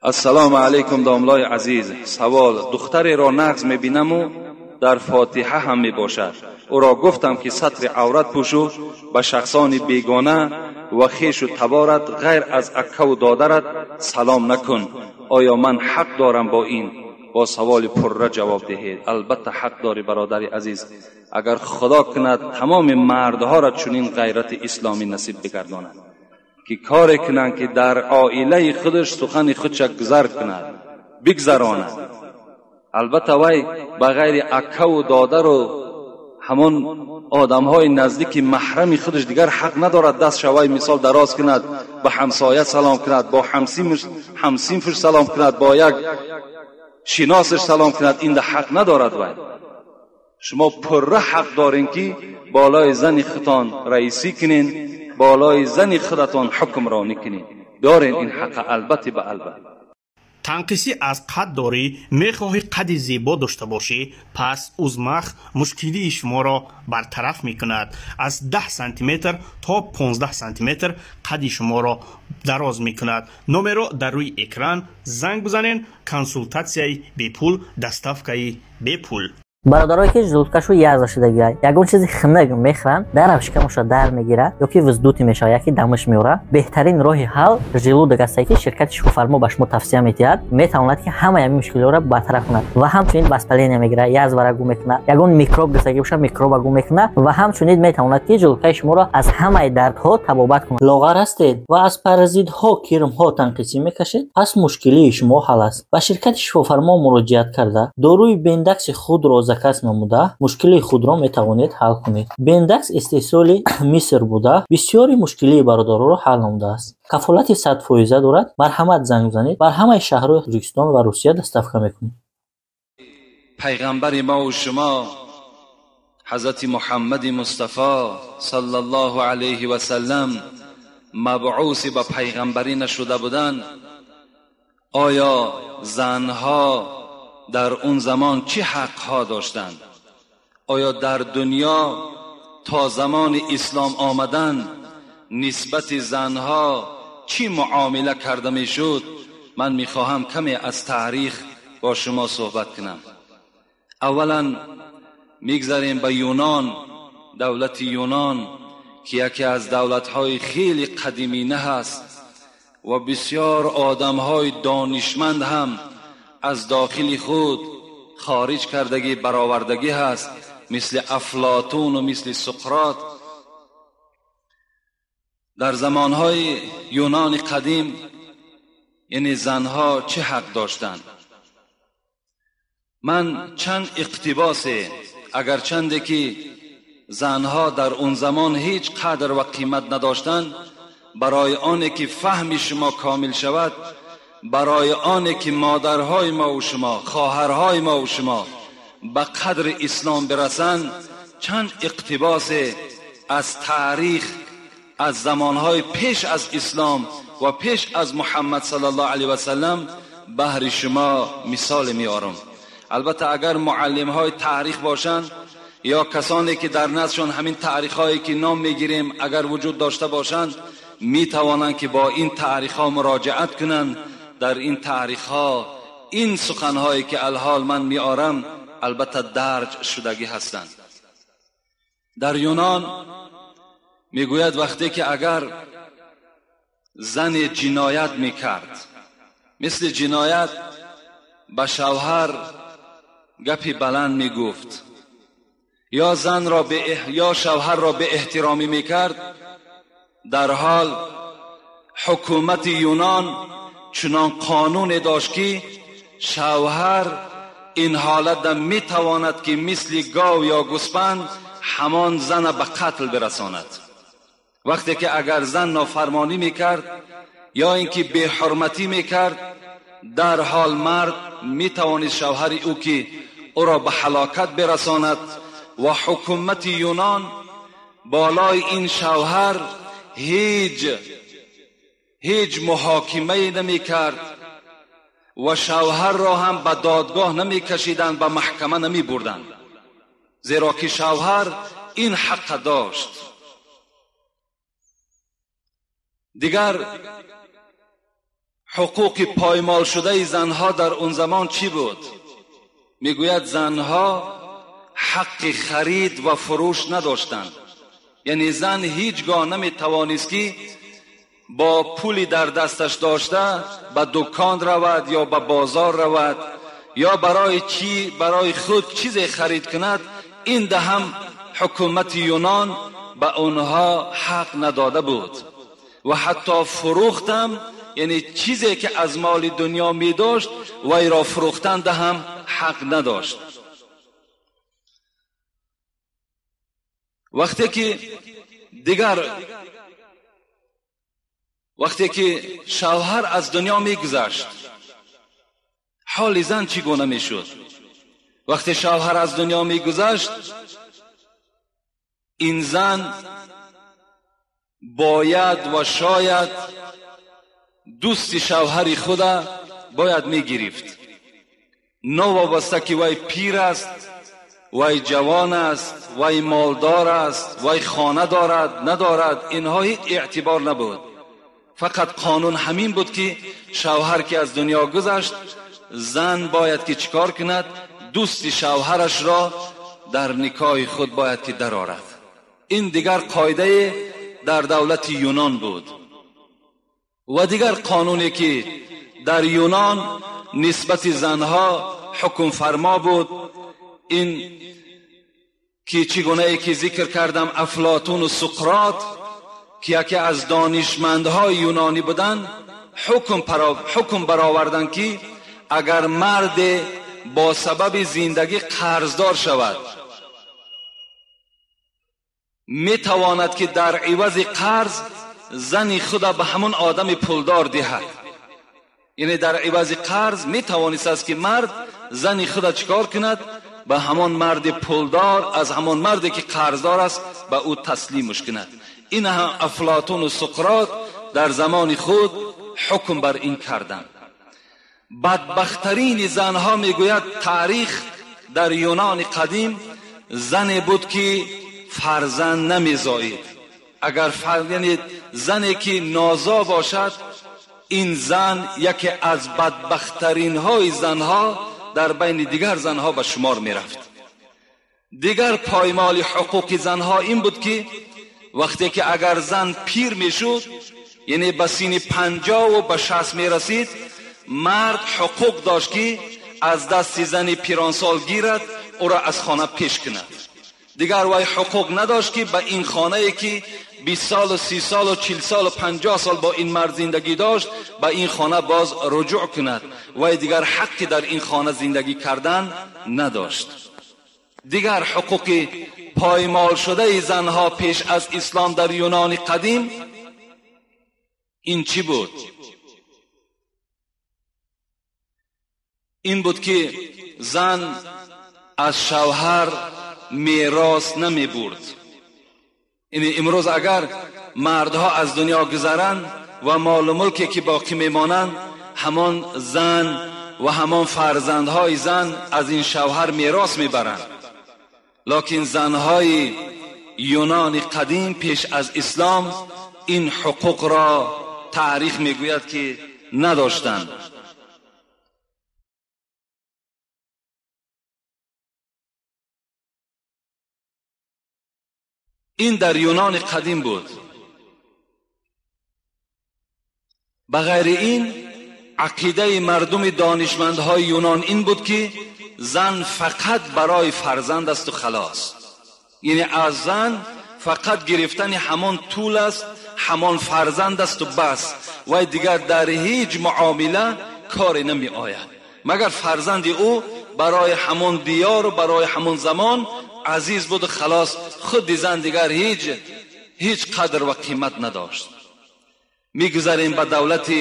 Ассалому алайкум, домлои азиз. Савол: духтареро нағз мебинаму дар фотиҳа ҳам мебошад. Ӯро гуфтам, ки сатри аврат пӯшу, ба шахсони бегона ва хешу таборат ғайр аз аккаву додарат салом накун. Оё ман ҳақ дорам бо ин? Бо саволи пурра ҷавоб диҳед. Албатта, ҳақ дорӣ, бародари азиз. Агар Худо кунад, тамоми мардҳоро чунин ғайрати исломӣ насиб бигардонад, ки коре кунанд, ки дар оилаи худаш сухани худша гузар кунад, бигзаронад. Албатта, вай ба ғайри аккаву додару ҳамон одамҳои наздики маҳрами худаш дигар ҳақ надорад даст шавай, мисол, дароз кунад, ба ҳамсоя салом кунад, бо ҳамсинфуш салом кунад, бо як шиносаш салом кунад. Инда ҳақ надорад вай. Шумо пурра ҳақ дорем, ки болои зани худтон раисӣ кунен, болои зани худатон ҳукмронӣ кунед. Дорен ин ҳақа, албатта ба албат. Танқисӣ аз қад дорӣ, мехоҳӣ қади зебо дошта бошӣ? Пас Узмах мушкилии шуморо бартараф мекунад. Аз 10 сантиметр то 15 сантиметр қади шуморо дароз мекунад. Номеро дар рӯи экран, занг бизанен. Консултатсияи бепул, доставкаи бепул. Бародарое, ки желудкашу язва шудагиай, ягон чизи хунук мехӯранд, дарав шикамаша дар мегирад ё ки вздутие мешавад, яки дамаш меорад. Беҳтарин роҳи ҳал Желудок астае, ки ширкати Шифофармо ба шумо тавсия медиҳад. Метавонад, ки ҳамаи ҳамин мушкилиҳоро бартараф кунад ва ҳамчунин воспаление мегирад, язвара гум мекунад, ягон микроб гирифтагӣ бошад, микроба гум мекунад ва ҳамчунин метавонад, ки желудкаи шуморо аз ҳамаи дардҳо табобат кунад. Лоғар ҳастед ва аз паразитҳо, кирмҳо танқисӣ мекашед? Пас мушкилии шумо ҳал аст. Ба ширкати Шифофармо муроҷиат карда, доруи Бендакси худро заказ намуда, мушкилии худро метавонед ҳал кунед. Бендакс истеҳсоли Миср буда, бисёри мушкилии бародаронро ҳал намудааст. Кафолати 100-фоиза дорад. Марҳамат, занг занед. Бар ҳамаи шаҳрҳои Тоҷикистон ва Русия доставка мекунем. Пайғамбари мову шумо, ҳазрати Муҳаммади Мустафо саллаллоҳу алайҳи васаллам, мабъуси ба пайғамбарӣ нашуда буданд, оё занҳо дар он замон чӣ ҳақҳо доштанд? Оё дар дунё то замони ислом омадан нисбати занҳо чӣ муомила карда мешуд? Ман мехоҳам каме аз таърих бо шумо суҳбат кунам. Аввалан мегзарем ба Юнон, давлати Юнон, ки яке аз давлатҳои хеле қадимина ҳаст ва бисёр одамҳои донишманд ҳам аз дохили худ хориҷ кардагӣ, баровардагӣ ҳаст, мисли Афлотун ва мисли Суқрот. Дар замонҳои Юнони қадим, яъне, занҳо чӣ ҳақ доштанд? Ман чанд иқтибосе, агарчанде ки занҳо дар он замон ҳеҷ қадр ва қимат надоштанд, барои оне ки фаҳми шумо комил шавад, барои оне ки модарҳои мо ва шумо, хоҳарҳои мо ва шумо ба қадри ислом бирасанд, чанд иқтибосе аз таърих, аз замонҳои пеш аз ислом ва пеш аз Муҳаммад саллаллоҳу алайҳи васаллам баҳри шумо мисол меорам. Албатта, агар муаллимҳои таърих бошанд ё касоне ки дар наздшон ҳамин таърихҳое ки ном мегирем агар вуҷуд дошта бошанд, метавонанд, ки бо ин таърихҳо муроҷиат кунанд. Дар ин таърихҳо ин суханҳое ки алҳол ман меорам, албатта, дарҷ шудагӣ ҳастанд. Дар Юнон мегӯяд, вақте ки агар зане ҷиноят мекард, мисли ҷиноят ба шавҳар гапи баланд мегуфт ё занро ё шавҳарро беэҳтиромӣ мекард, дар ҳол ҳукумати Юнон чунон қонуне дошт, ки шавҳар ин ҳолатда метавонад, ки мисли гов ё гӯспанд ҳамон зана ба қатл бирасонад. Вақте ки агар зан нофармонӣ мекард ё ин ки беҳурматӣ мекард, дар ҳол мард метавонист, шавҳари ӯ, ки ӯро ба ҳалокат бирасонад ва ҳукумати Юнон болои ин шавҳар ҳеҷ муҳокимае намекард ва шавҳарро ҳам ба додгоҳ намекашиданд, ба маҳкама намебурданд, зеро ки шавҳар ин ҳаққа дошт. Дигар حقوق پایمال شده زنها در اون زمان چی بود؟ میگوید زنها حق خرید و فروش نداشتند. یعنی زن هیچگاه نمیتوانست که با پولی در دستش داشته به دکان رود یا به بازار رود یا برای خود چیزی خرید کند. این ده هم حکومت یونان به اونها حق نداده بود و حتی فروختم، یعنی چیزی که از مال دنیا می داشت وی را فروختن ده هم حق نداشت. وقتی که شوهر از دنیا می گذشت حال زن چگونه می شد؟ وقتی شوهر از دنیا می گذشت این زن باید و شاید دوست شوهر خود باید می گرفت، نه وابسته که وی پیر است، وی جوان است، وی مالدار است، وی خانه دارد ندارد، اینها هیچ اعتبار نبود. فقط قانون همین بود که شوهر که از دنیا گذشت زن باید که چیکار کند؟ دوست شوهرش را در نکاح خود باید که درآورد. این دیگر قاعده در دولت یونان بود. و دیگر قانونی که در یونان نسبت زنها حکم فرما بود این که چگونه ای که ذکر کردم افلاطون و سقراط که یکی از دانشمندهای یونانی بودند حکم برآوردند که اگر مرد با سبب زندگی قرضدار شود می تواند که در عوض قرض زن خود به همون آدم پولدار دهد. یعنی در عوض قرض می توانست است که مرد زن خود چیکار کند؟ به همان مرد پولدار، از همان مردی که قرضدار است به او تسلیمش کند. این هم افلاطون و سقراط در زمان خود حکم بر این کردند. بدبخترین زنها میگوید تاریخ در یونان قدیم زنی بود که فرزند نمیزایید. اگر یعنی زنی که نازا باشد، این زن یکی از بدبخترین های زنها در بین دیگر زنها به شمار میرفت. دیگر پایمال حقوق زنها این بود که وقتی که اگر زن پیر میشد، یعنی به سن 50 و به 60 میرسید، مرد حقوق داشت که از دست زن پیرانسال گیرد، او را از خانه پیش کند. دیگر وی حقوق نداشت که به این خانه که 20 سال و 30 سال و 40 سال و 50 سال با این مرد زندگی داشت به این خانه باز رجوع کند. وی دیگر حقی در این خانه زندگی کردن نداشت. دیگر حقوق پایمال شده زنها پیش از اسلام در یونان قدیم این چی بود؟ این بود که زن از شوهر میراث نمی برد. یعنی امروز اگر مردها از دنیا گذرند و مال و ملکی که باقی میمانند، همان زن و همان فرزندهای زن از این شوهر میراث میبرند. لکن زنهای یونان قدیم پیش از اسلام این حقوق را تاریخ میگوید که نداشتند. این در یونان قدیم بود. بغیر این عقیده مردم دانشمندهای یونان این بود که زن فقط برای فرزند است و خلاص. یعنی از زن فقط گرفتن همان طول است، همان فرزند است و بس، و دیگر در هیچ معامله کاری نمی آید، مگر فرزند او برای همان دیار و برای همان زمان عزیز بود و خلاص. خود زن دیگر هیچ قدر و قیمت نداشت. میگذریم به دولت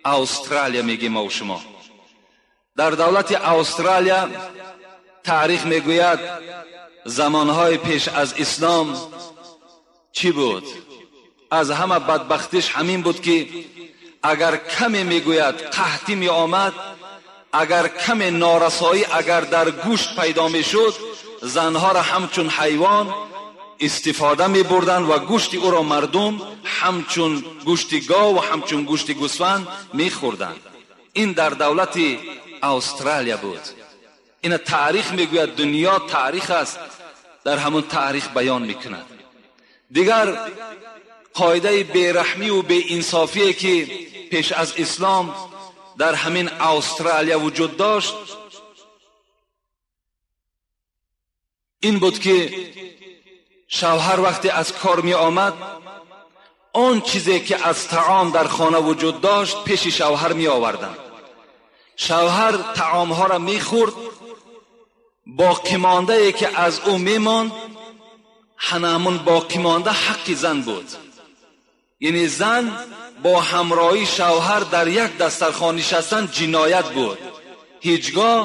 استرالیا. میگیم ما و شما در دولت استرالیا تاریخ میگوید زمانهای پیش از اسلام چی بود؟ از همه بدبختیش همین بود که اگر کمی میگوید قحطی می آمد، اگر کمی نارسایی اگر در گوشت پیدا میشد، زنها را همچون حیوان истифода мебурданд ва гӯшти ӯро мардум ҳамчун гӯшти гов ва ҳамчун гӯшти гӯсфанд мехӯрданд. Ин дар давлати Австралия буд. Ина таърих мегӯяд, дунё таърих аст, дар ҳамон таърих баён мекунад. Дигар қоидаи бераҳмӣ ва беинсофие ки пеш аз ислом дар ҳамин Австралия вуҷуд дошт ин буд ки шавҳар вақте аз кор ми омад, он чизе ки аз таом дар хона вуҷуд дошт пеши шавҳар ми оварданд. Шавҳар таомҳоро мехӯрд, боқимондае ки аз ӯ мемонд ҳанамун боқимонда ҳаққи зан буд. Яъне зан бо ҳамроҳии шавҳар дар як дастархон нишастан ҷиноят буд. Ҳеҷгоҳ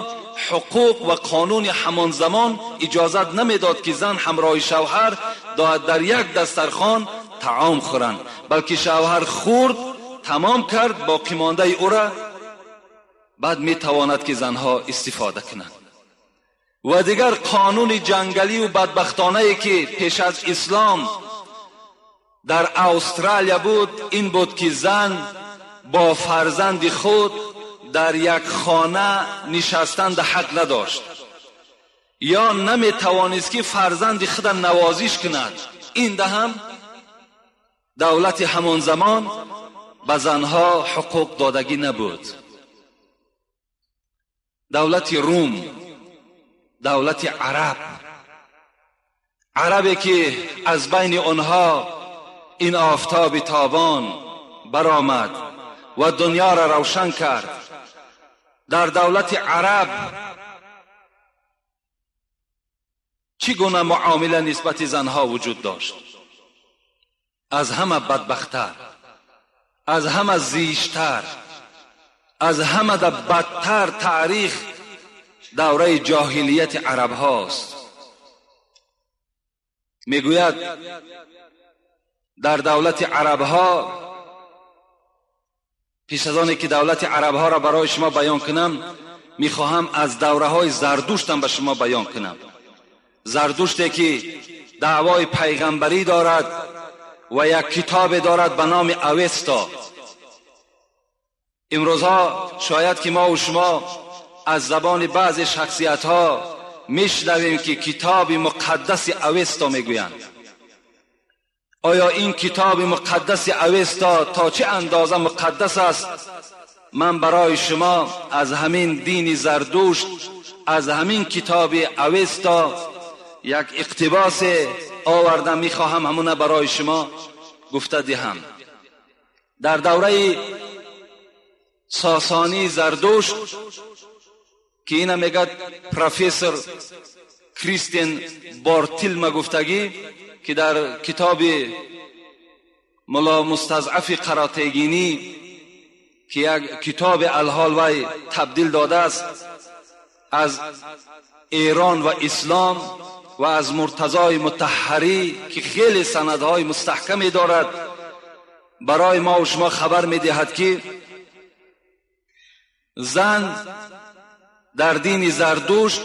ҳуқуқ ва қонуни ҳамон замон иҷозат намедод ки зан ҳамроҳи шавҳар дар як дастархон таом хӯранд, балки шавҳар хӯрд, тамом кард, боқимондаи ӯра баъд метавонад ки занҳо истифода кунанд. Ва дигар қонуни ҷангалӣ ва бадбахтонае ки пеш аз ислом дар Австралия буд ин буд ки зан бо фарзанди худ дар як хона нишастан ҳақ надошт ё наметавонист ки фарзанди худро навозиш кунад. Ин даҳам давлати ҳамон замон ба занҳо ҳуқуқ додагӣ набуд. Давлати Рум, давлати араб, арабе ки аз байни онҳо ин офтоби тобон баромад ва дунёро равшан кард, дар давлати араб чӣ гуна муомила нисбати занҳо вуҷуд дошт? Аз ҳама бадбахттар, аз ҳама зиштар, аз ҳама бадтар таърих давраи ҷоҳилияти арабҳост. Мегӯяд дар давлати арабҳо, пеш аз оне ки давлати арабҳоро барои шумо баён кунам, мехоҳам аз давраҳои Зардуштам ба шумо баён кунам. Зардуште ки даъвои пайғамбарӣ дорад ва як китобе дорад ба номи Авеста. Имрӯзҳо шояд ки мо ва шумо аз забони баъзе шахсиятҳо мешнавем ки китоби муқаддаси Авеста мегӯянд. Оё ин китоби муқаддаси Авеста то чӣ андоза муқаддас аст? Ман барои шумо аз ҳамин дини Зардушт, аз ҳамин китоби Авеста як иқтибос овардам, мехоҳам ҳамона барои шумо гуфта диҳам. Дар давраи Сосонӣ Зардушт ки ина мегӯяд профессор Кристиан Бартилма гуфтагӣ, ки дар китоби Мулло Мустазъафи Қаратегинӣ ки як китоби алҳол вай табдил додааст аз Эрон ва ислом ва аз Муртазои Мутаҳҳарӣ ки хеле санадҳои мустаҳкаме дорад, барои мо ва шумо хабар медиҳад ки зан дар дини Зардушт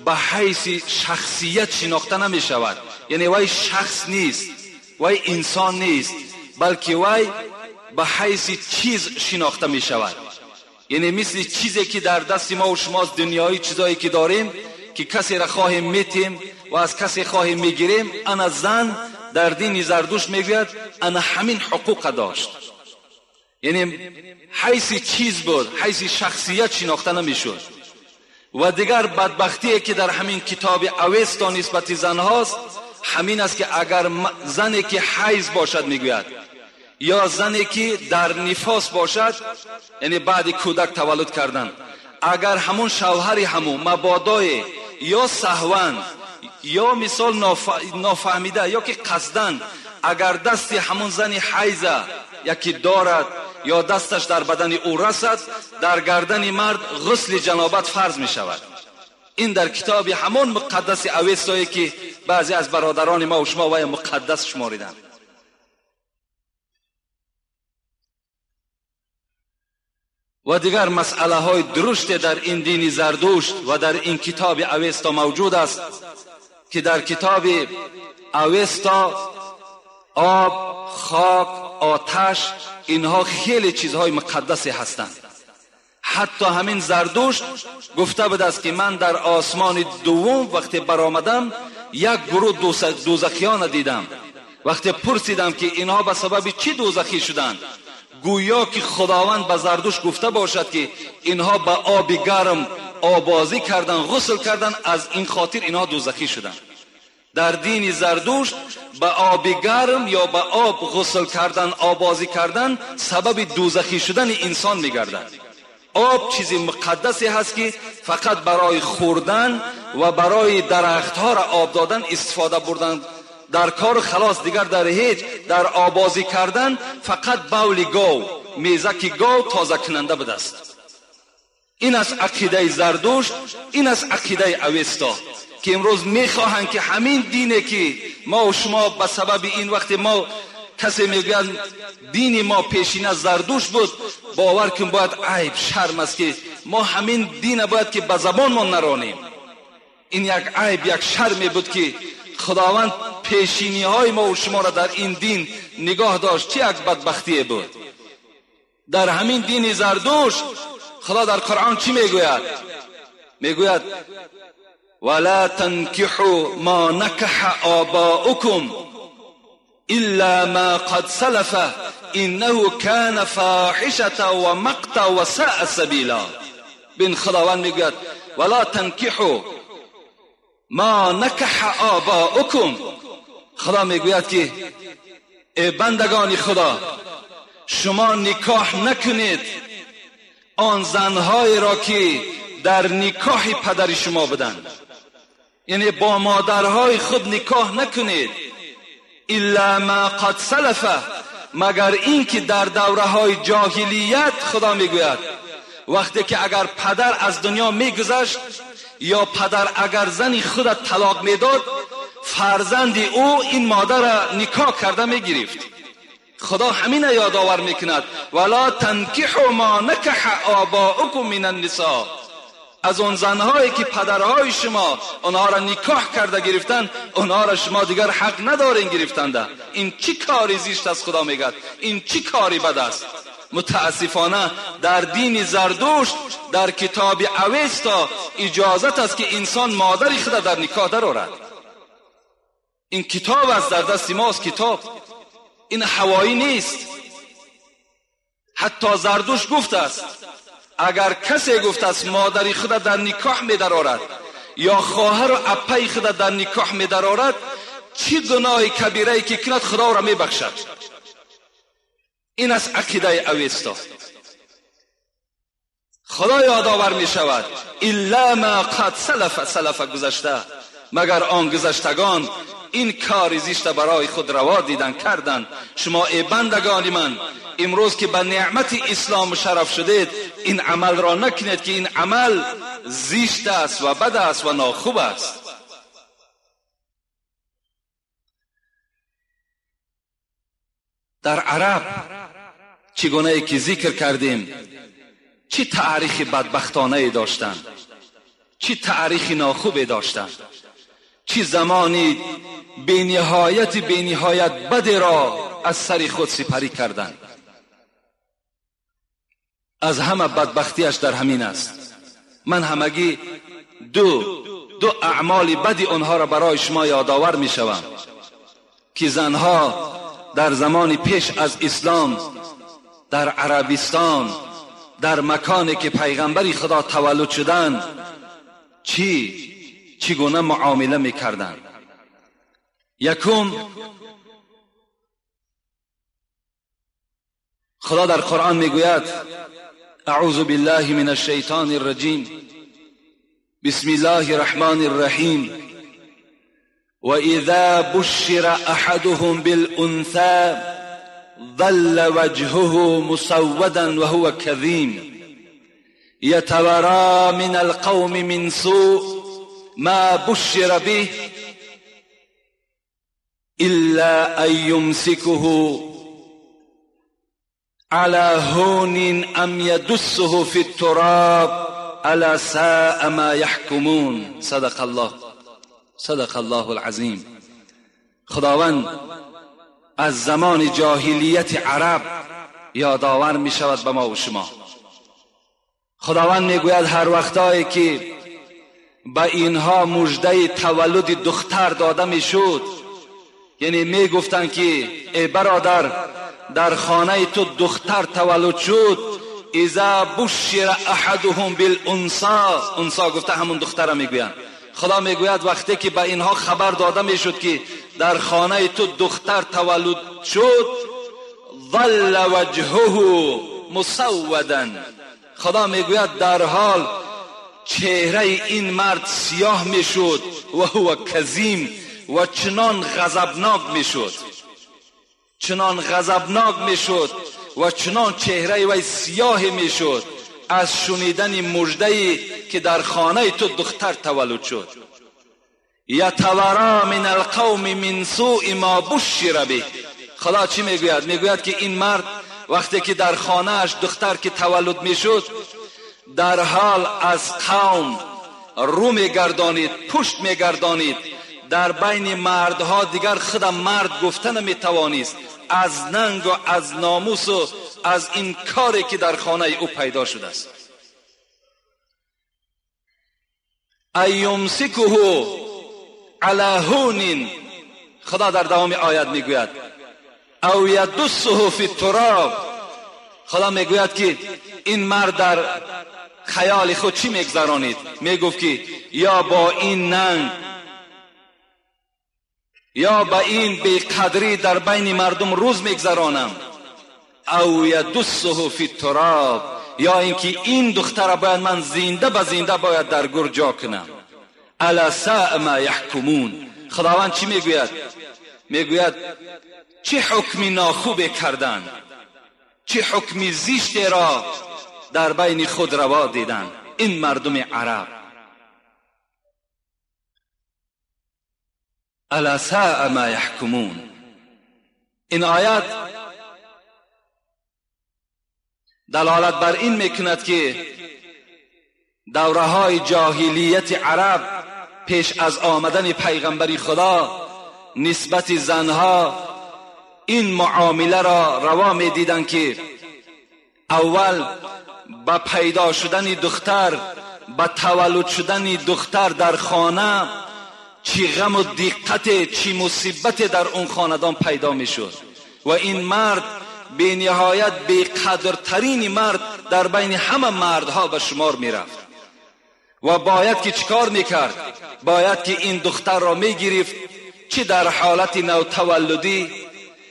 ба ҳайси шахсият шинохта намешавад. Яъне вай шахс нест, вай инсон нест, балки вай ба ҳайси чиз шинохта мешавад. Яъне мисли чизе ки дар дасти мо ва шумост, дунёи чизое ки дорем, ки касеро хоҳем метем ва аз касе хоҳем мегирем, ана зан дар дини Зардушт мегӯяд ана ҳамин ҳуқуқа дошт. Яъне ҳайси чиз буд, ҳайси шахсият шинохта намешуд. Ва дигар бадбахтие ки дар ҳамин китоби Авеста нисбати занҳост ҳамин аст ки агар зане ки ҳайз бошад, мегӯяд, ё зане ки дар нифос бошад, яъне баъди кӯдак таваллуд кардан, агар ҳамон шавҳари ҳамун мабодое ё саҳван ё мисол нофаҳмида ё ки қасдан агар дасти ҳамон зани ҳайза яке дорад ё дасташ дар бадани ӯ расад, дар гардани мард ғусли ҷанобат фарз мешавад. Ин дар китоби ҳамон муқаддаси Авестое ки баъзе аз бародарони мо ва шумо вай муқаддас шумориданд. Ва дигар масъалаҳои дуруште дар ин дини Зардушт ва дар ин китоби Авеста мавҷуд аст ки дар китоби Авеста об, хок, оташ инҳо хеле чизҳои муқаддасе ҳастанд. Ҳатто ҳамин Зардушт гуфта будааст ки ман дар осмони дуввум вақте баромадам як гурӯҳ дӯзахиёна дидам. Вақте пурсидам ки инҳо ба сабаби чӣ дӯзахӣ шуданд, гӯё ки Худованд ба Зардушт гуфта бошад ки инҳо ба оби гарм обозӣ карданд, ғусл карданд, аз ин хотир инҳо дӯзахӣ шуданд. Дар дини Зардушт ба оби гарм ё ба об ғусл кардан, обозӣ кардан сабаби дӯзахӣ шудани инсон мегардад. Об чизи муқаддасе ҳаст ки фақат барои хӯрдан ва барои дарахтҳоро об додан истифода бурдан дар кор халос, дигар дар ҳеҷ дар обозӣ кардан фақат бавли гов, мезаки гов тозакунанда будааст. Ин аст ақидаи Зардушт, ин аст ақидаи Авеста ки имрӯз мехоҳанд ки ҳамин дине ки мо ва шумо ба сабаби ин вақте мо касе мегӯяд дини мо пешина Зардушт буд, бовар кун бояд айб, шарм аст ки мо ҳамин дина бояд ки ба забонмон наронем. Ин як айб, як шарме буд ки Худованд пешиниҳои мо ва шуморо дар ин дин нигоҳ дошт. Чӣ як бадбахтие буд. Дар ҳамин дини Зардушт Худо дар Қуръон чӣ мегӯяд? Мегӯяд ولا تنكحوا ما نكح آباؤكم إلا ما قد سلف إنه كان فاحشة ومقتا وساء سبيلا. بین خداوند میگوید ولا تنكحوا ما نکح آباؤکم. خدا میگوید که ای بندگان خدا، شما نکاح نکنید آن زنهای را که در نکاح پدر شما بودند، یعنی با مادرهای خود نکاح نکنید. الا ما قد سلف، مگر اینکه در دوره‌های جاهلیت خدا میگوید وقتی که اگر پدر از دنیا میگذشت یا پدر اگر زنی خود طلاق میداد، فرزند او این مادر را نکاح کرده میگرفت. خدا همین یادآور میکند ولا تنکحوا ما نکح آباؤکم من النساء. از آن زنهایی که پدرهای شما آنها را نکاح کرده گرفتن، آنها را شما دیگر حق ندارین گرفتنده. این چی کاری زشت است؟ خدا میگد این چی کاری بد است. متاسفانه در دین زردشت در کتاب اوستا اجازت است که انسان مادر خود در نکاح درآورد. این کتاب است، در دست ماست کتاب، این هوایی نیست. حتی زردشت گفت است اگر کسی گفت است مادری خود در نکاح می درآورد یا خواهر و اپای خود در نکاح می درآورد، چی گناه کبیره که کند خدا را می بخشد. این است عقیده اوستا. خدا یادآور می شود الا ما قد سلف، سلف گذشته، مگر آن گذشتگان این کار زشت برای خود روا دیدن کردند. شما ای بندگان من، امروز که به نعمت اسلام شرف شدید، این عمل را نکنید که این عمل زشت است و بد است و ناخوب است. در عرب چگونه که ذکر کردیم چه تاریخ بدبختانه داشتند، چه تاریخ ناخوبی داشتند، چه زمانی بی نهایت بد را از سر خود سپری کردند. از همه بدبختیش در همین است. من همگی دو اعمال بدی آنها را برای شما یادآور می شوم که زنها در زمان پیش از اسلام در عربستان، در مکانی که پیغمبر خدا تولد شدند، چگونه معامله میکردند. یکم، خدا در قرآن میگوید اعوذ بالله من الشیطان الرجیم، بسم الله الرحمن الرحیم، وإذا بشر أحدهم بالأنثى ظل وجهه مسودا وهو كظيم يتوارى من القوم من سوء ما بشر به إلا أن يمسكه على هون أم يدسه في التراب ألا ساء ما يحكمون. صدق الله، صدق الله العظیم. خداوند از زمان جاهلیت عرب یادآور می شود به ما و شما. خداوند میگوید هر وقتایی که به اینها مژده تولد دختر داده میشد، یعنی میگفتند که ای برادر در خانه تو دختر تولد شد، اذا بشر احدهم بالانثی، انثی گفته همون دختر میگویند. خدا میگوید وقتی که به اینها خبر داده میشد که در خانه تو دختر تولد شد، ظل وجهه مسودا، خدا میگوید در حال چهره این مرد سیاه میشد و هو کظیم، و چنان غضبناک میشد، چنان غضبناک میشد و چنان چهره وی سیاه میشد از شنیدن مژده‌ای که در خانه تو دختر تولد شد. یتورا من القوم من سوء ما بشر به. خدا چی میگوید؟ میگوید که این مرد وقتی که در خانه‌اش دختر که تولد میشد، در حال از قوم رو میگردانید، پشت میگردانید، در بین مردها دیگر خود مرد گفته نمیتوانست، از ننگ و از ناموس و از این کاری که در خانه او پیدا شده است. ایمسکه علی هون، خدا در دوام آیت میگوید او یدسه فی التراب. خدا میگوید که این مرد در خیال خود چی میگذرانید؟ میگفت که یا با این ننگ یا با این بیقدری در بین مردم روز میگذرانم، او یدسه فی التراب، یا اینکه این دختر باید من زنده به زنده باید در گور جا کنم. الا ساء ما یحکمون. خداوند چی میگوید؟ میگوید چه حکمی ناخوب کردن، چه حکمی زشت را در بین خود روا دیدن این مردم عرب. الا ساء ما یحکمون. این آیت دلالت بر این میکند که دوره های جاهلیت عرب پیش از آمدن پیغمبر خدا نسبت زنها این معامله را روا می دیدن که اول با پیدا شدن دختر، با تولد شدن دختر در خانه چی غم و دقت، چی مصیبت در اون خاندان پیدا می شد و این مرد بی نهایت بی قدرترین مرد در بین همه مردها به شمار می رفت و باید که چیکار می کرد؟ باید که این دختر را می گرفت، چی در حالت نوتولدی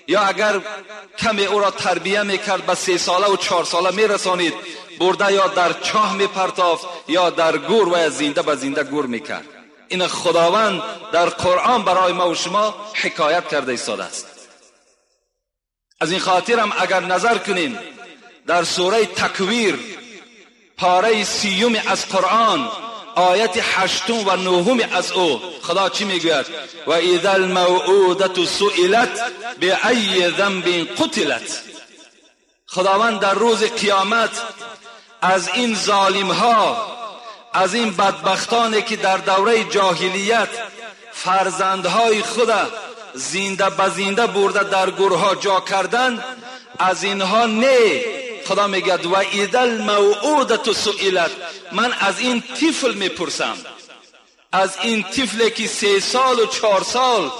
یا اگر کمی او را تربیه میکرد به 3 ساله و 4 ساله میرسانید، برده یا در چاه میپرتافت یا در گور و زنده به زنده گور میکرد. این خداوند در قرآن برای ما و شما حکایت کرده ایستاده است. از این خاطر هم اگر نظر کنیم در سوره تکویر پاره 30 از قرآن آیت 8 و 9 از او خدا چی میگوید؟ و اذا الموءودة سئلت بأی ذنب قتلت. خداوند در روز قیامت از این ظالم ها، از این بدبختانی که در دوره جاهلیت فرزندهای خود زنده به زنده برده در گورها جا کردن، از اینها نه. خدا میگه و اذا الموءودة سئلت، من از این طفل میپرسم، از این طفلی که 3 سال و 4 سال،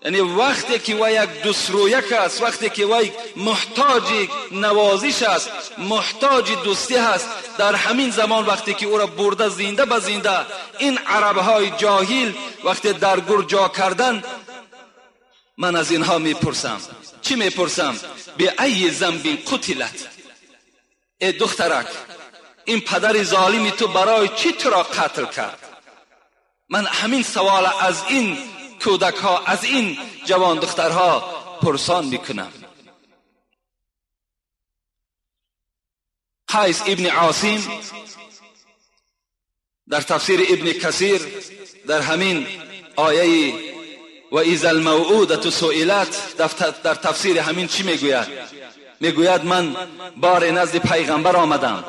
یعنی وقتی که وی یک دوسترویک است، وقتی که وی محتاج نوازش است، محتاج دوستی هست، در همین زمان وقتی که او را برده زنده به زنده این عربهای جاهل وقتی در گور جا کردن، من از اینها میپرسم. چی میپرسم؟ به ای ذنب قتلت. ای دخترک، این پدر ظالمی تو برای چی تو را قتل کرد؟ من همین سوال از این کودک ها، از این جوان دخترها پرسان میکنم. قیس ابن عاصم در تفسیر ابن کثیر در همین آیه و اذا الموءودة سئلت در تفسیر همین چی میگوید؟ میگوید من بار نزد پیغمبر آمدم،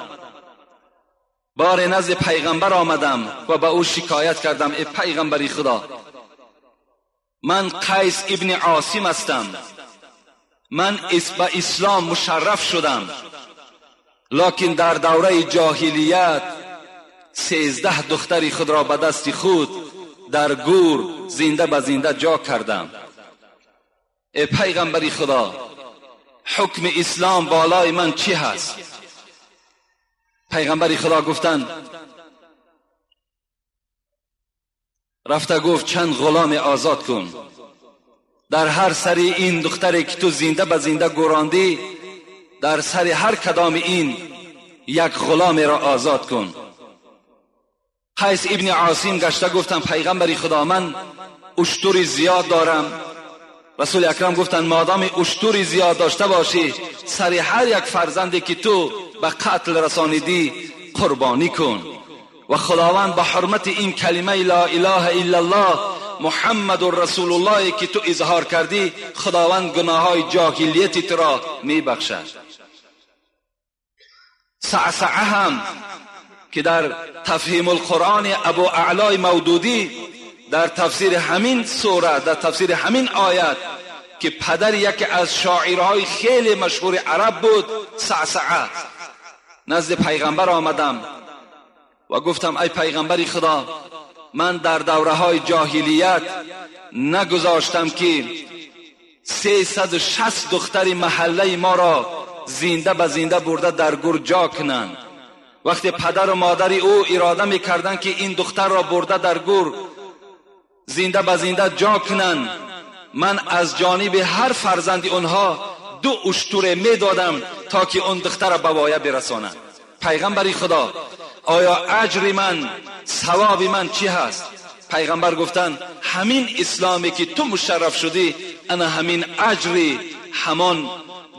بار نزد پیغمبر آمدم و به او شکایت کردم، ای پیغمبری خدا، من قیس ابن عاصم هستم، من به اسلام مشرف شدم، لکن در دوره جاهلیت 13 دختری خود را به دست خود در گور زنده به زنده جا کردم. ای پیغمبر خدا، حکم اسلام بالای من چی هست؟ پیغمبر خدا گفتند، رفته گفت چند غلام آزاد کن، در هر سری این دختری که تو زنده به زنده گوراندی، در سر هر کدام این یک غلام را آزاد کن. قیس ابن عاصم گشته گفتم پیغمبر خدا، من اشتری زیاد دارم. رسول اکرم گفتند مادام اشتری زیاد داشته باشی، سر هر یک فرزندی که تو به قتل رسانیدی قربانی کن و خداوند به حرمت این کلمه لا اله الا الله محمد رسول الله که تو اظهار کردی، خداوند گناههای جاهلیت تو را میبخشد. صعصعه هم که در تفهیم القرآن ابو اعلای مودودی در تفسیر همین سوره، در تفسیر همین آیت که پدر یکی از شاعرهای خیلی مشهور عرب بود، صعصعه، نزد پیغمبر آمدم و گفتم ای پیغمبر خدا، من در دوره های جاهلیت نگذاشتم که 360 دختر محله ما را زنده به زنده برده در گور جا کنند. وقتی پدر و مادر او اراده میکردند که این دختر را برده در گور زنده به زنده جا کنند، من از جانب هر فرزند آنها 2 اشتر میدادم تا که اون دختر را به وایه برسانند. پیغمبر خدا، آیا اجر من، ثواب من چی هست؟ پیغمبر گفتند همین اسلامی که تو مشرف شدی، انا همین اجر همان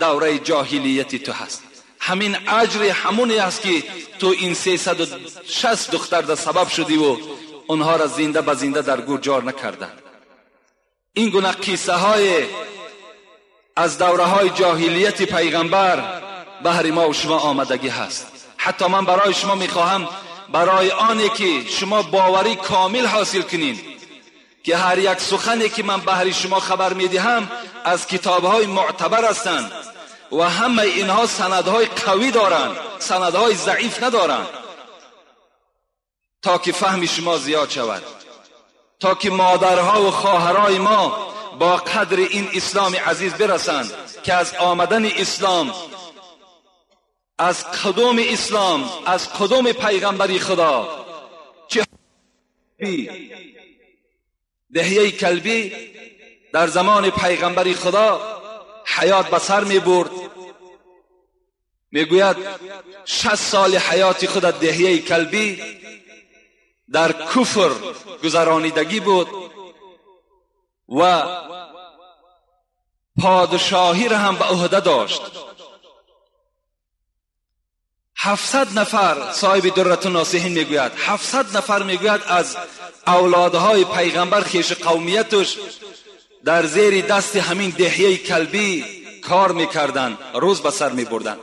دوره جاهلیت تو هست، همین اجر همونی هست که تو این 360 دختر در سبب شدی و آنها را زنده به زنده در گور جار نکردند. این گونه قصه های از دوره های جاهلیت پیغمبر بهر ما و شما آمدگی هست. حتی من برای شما میخواهم، برای آنی که شما باوری کامل حاصل کنین که هر یک سخنی که من بهر شما خبر میدهم از کتابهای معتبر هستند و همه اینها سندهای قوی دارند، سندهای ضعیف ندارند، تا که فهم شما زیاد شود، تا که مادرها و خواهرای ما با قدر این اسلام عزیز برسند که از آمدن اسلام، از قدوم اسلام، از قدوم پیغمبری خدا، چه دهیه کلبی در زمان پیغمبری خدا حیات به سر می برد. می گوید 60 سال حیات خود دهیه کلبی در کفر گذرانیدگی بود و پادشاهی را هم به عهده داشت. 700 نفر، صاحب درة الناصحین میگوید 700 نفر میگوید از اولادهای پیغمبر خیش قومیتش در زیر دست همین دهیه کلبی کار میکردند، روز به سر میبردند.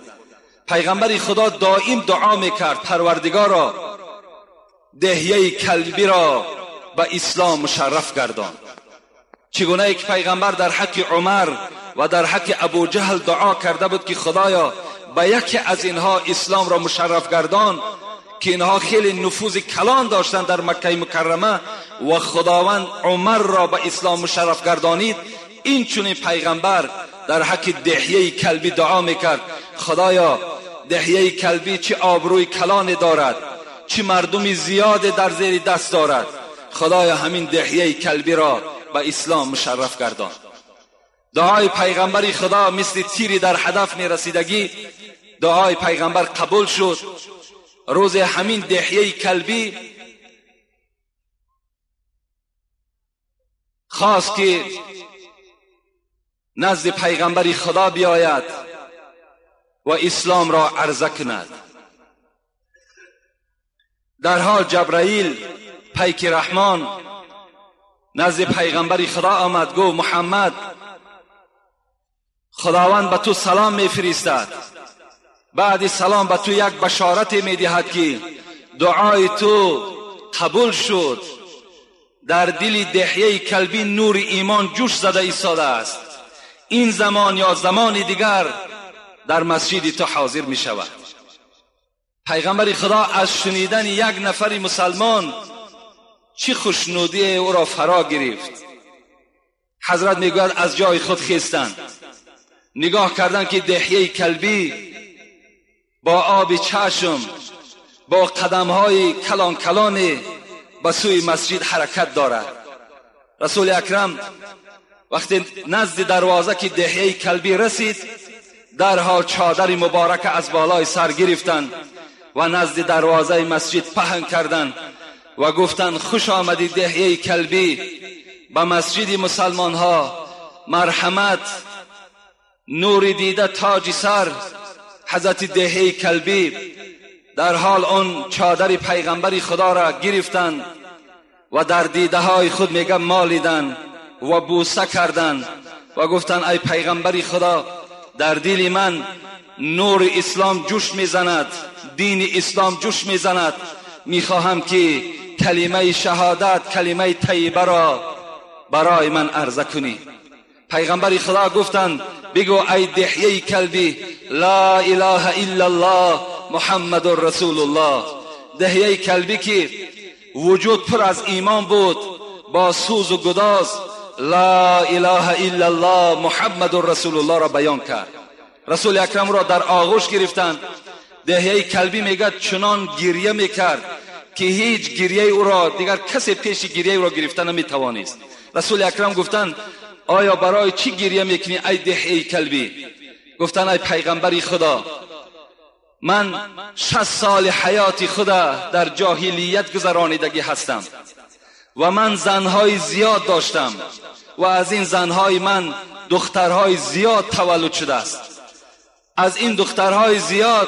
پیغمبر خدا دائم دعا میکرد پروردگارا دهیه کلبی را به اسلام مشرف گردان. چگونه یک پیغمبر در حق عمر و در حق ابو جهل دعا کرده بود که خدایا به یکی از اینها اسلام را مشرف گردان، که اینها خیلی نفوذ کلان داشتند در مکه مکرمه و خداوند عمر را به اسلام مشرف گردانید. این چنین پیغمبر در حق دهیه کلبی دعا میکرد خدایا دهیه کلبی چه آبروی کلان دارد، چه مردمی زیاد در زیر دست دارد، خدایا همین دهیه کلبی را به اسلام مشرف گردان. دعای پیغمبر خدا مثل تیری در هدف می رسیدگی، دعای پیغمبر قبول شد. روز همین دهیه کلبی خواست که نزد پیغمبر خدا بیاید و اسلام را عرضه کند. در حال جبرائیل پیک رحمان نزد پیغمبر خدا آمد، گفت محمد خداوند به تو سلام میفرستد، بعد سلام به تو یک بشارت میدهد که دعای تو قبول شد، در دل دحیه کلبی نور ایمان جوش زده ایستاده است. این زمان یا زمان دیگر در مسجد تو حاضر می شود. پیغمبر خدا از شنیدن یک نفر مسلمان چی خوشنودی او را فرا گرفت. حضرت میگوید از جای خود خیستند، نگاه کردند که دحیه کلبی با آب چشم، با قدمهای کلان کلان به سوی مسجد حرکت دارد. رسول اکرم وقتی نزد دروازه که دحیه کلبی رسید، درحال چادر مبارک از بالای سر گرفتند و نزد دروازه مسجد پهن کردند و گفتند خوش آمدی دحیه کلبی به مسجد مسلمان ها، مرحمت، نور دیده تاج سر. حضرت دحیه کلبی در حال آن چادر پیغمبر خدا را گرفتند و در دیده های خود میگه مالیدند و بوسه کردند و گفتند ای پیغمبر خدا، در دل من نور اسلام جوش میزند، دین اسلام جوش میزند، میخواهم که کلمه شهادت، کلمه طیبه را برای من عرضه کنی. پیغمبر خدا گفتند بگو ای دحیه کلبی لا اله الا الله محمد رسول الله. دحیه کلبی که وجود پر از ایمان بود، با سوز و گداز لا اله الا الله محمد رسول الله را بیان کرد. رسول اکرم را در آغوش گرفتند. دحیه کلبی میگه چنان گریه میکرد که هیچ گریه او را دیگر کسی پیش گریه او را گرفته نمیتوانست. رسول اکرم گفتند آیا برای چی گریه میکنی ای دحیه کلبی؟ گفتند ای پیغمبر خدا، من 60 سال حیات خدا در جاهلیت گذرانیدگی هستم و من زنهای زیاد داشتم و از این زنهای من دخترهای زیاد تولد شده است. از این دخترهای زیاد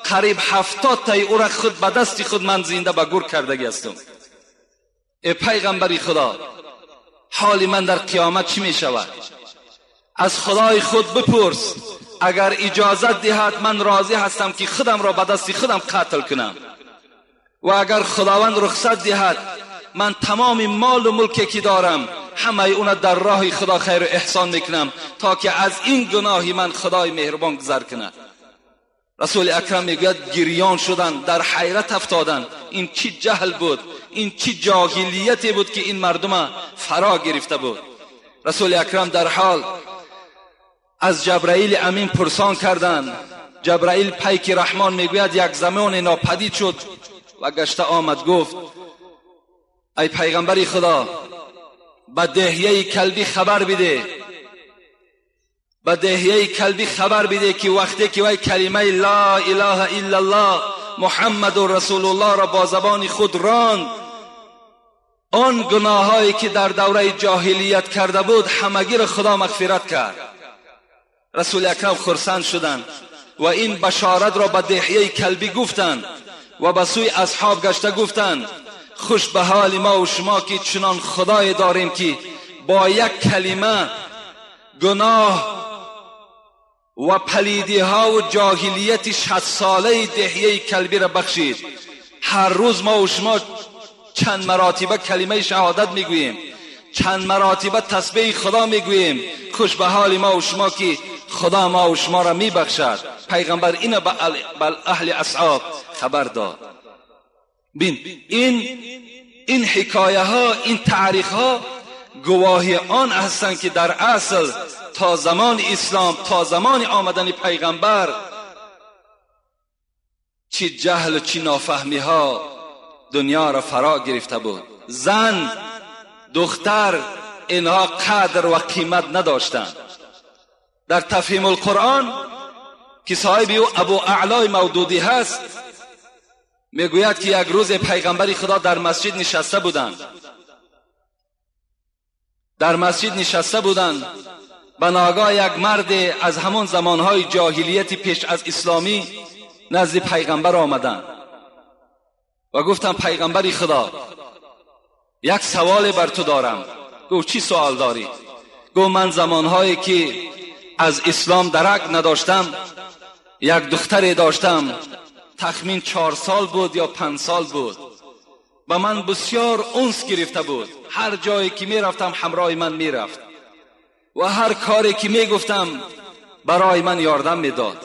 قریب 70 تای او را خود به دست خود من زنده به گور کردگی هستم. ای پیغمبر خدا، حال من در قیامت چی می شود؟ از خدای خود بپرس، اگر اجازت دهد من راضی هستم که خودم را به دست خودم قتل کنم، و اگر خداوند رخصت دهد من تمام مال و ملکی که دارم همه اون در راه خدا خیر و احسان میکنم تا که از این گناهی من خدای مهربان گذر کند. رسول اکرم میگوید گریان شدن، در حیرت افتادن، این چی جهل بود، این چی جاهلیتی بود که این مردم فرا گرفته بود. رسول اکرم در حال از جبرائیل امین پرسان کردند. جبرائیل پیک رحمان میگوید یک زمان ناپدید شد و گشته آمد، گفت ای پیغمبر خدا، به دحیه کلبی خبر بده، به دحیه کلبی خبر بده که وقتی که وی کلمه لا اله الا الله محمد رسول الله را با زبان خود راند، آن گناهایی که در دوره جاهلیت کرده بود همگی را خدا مغفرت کرد. رسول اکرم خرسند شدند و این بشارت را به دحیه کلبی گفتند و به سوی اصحاب گشته گفتند خوش به حال ما و شما که چنان خدای داریم که با یک کلمه گناه و پلیدی ها و جاهلیت 60 ساله دحیه کلبی را بخشید. هر روز ما و شما چند مراتبه کلمه شهادت میگوییم، چند مراتبه تسبیح خدا میگوییم. خوش به حال ما و شما که خدا ما و شما را میبخشد. پیغمبر اینو به اهل اصحاب خبر داد. بین این حکایه ها، این تاریخ ها گواهی آن هستند که در اصل تا زمان اسلام، تا زمان آمدن پیغمبر، چی جهل و چی نافهمی ها دنیا را فرا گرفته بود. زن، دختر، اینها قدر و قیمت نداشتند. در تفهیم القرآن که صاحب او ابو اعلای مودودی هست میگوید که یک روز پیغمبر خدا در مسجد نشسته بودند، در مسجد نشسته بودند. به ناگاه یک مرد از همان زمانهای جاهلیت پیش از اسلامی نزد پیغمبر آمدند و گفتم پیغمبر خدا، یک سوال بر تو دارم. گفت چی سوال داری؟ گفت من زمانهایی که از اسلام درک نداشتم یک دختری داشتم، تخمین 4 سال بود یا 5 سال بود. ба ман бисёр унс гирифта буд. Ҳар ҷое ки мерафтам ҳамроҳи ман мерафт ва ҳар коре ки мегуфтам барои ман ёрдам медод